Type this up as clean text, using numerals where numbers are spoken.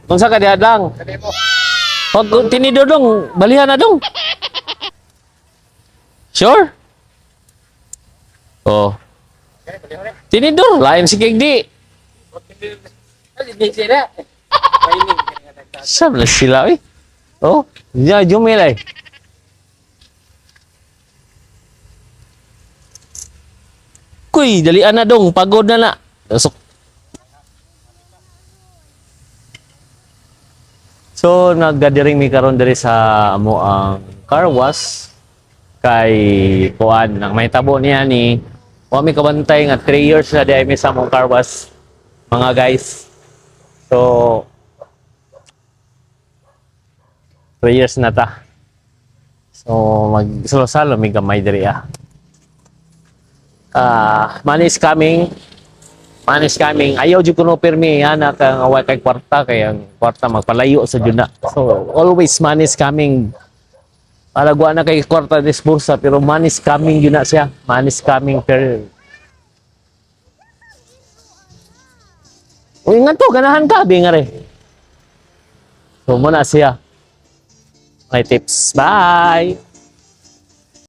Unsa ka diha lang? Pag tinidor dong, balihan na dong. Sure? Oh. Tinidor, lain si Kigdi. Sab na sila eh. Oh, ya jumil eh. Kuy, dalian na dong, pagod na na. So, so naggathering mi karon diri sa amo ang car wash kay kuan nang may tabo niya ni wa mi kabantay nga 3 years na di mi sa among car wash, mga guys. So 3 years na ta. So mag salo-salo mi gamay diri ah. Ah, money is coming. Money is coming. Ayaw jud kuno pirmi ana ka nga wa kay kwarta kay ang kwarta magpalayo sa jud na. So always money is coming. Palagwa na kay kwarta disbursa pero money is coming jud na siya. Money is coming per. Uy, nga to, ganahan ka, bi nga re. So, muna siya. May tips. Bye!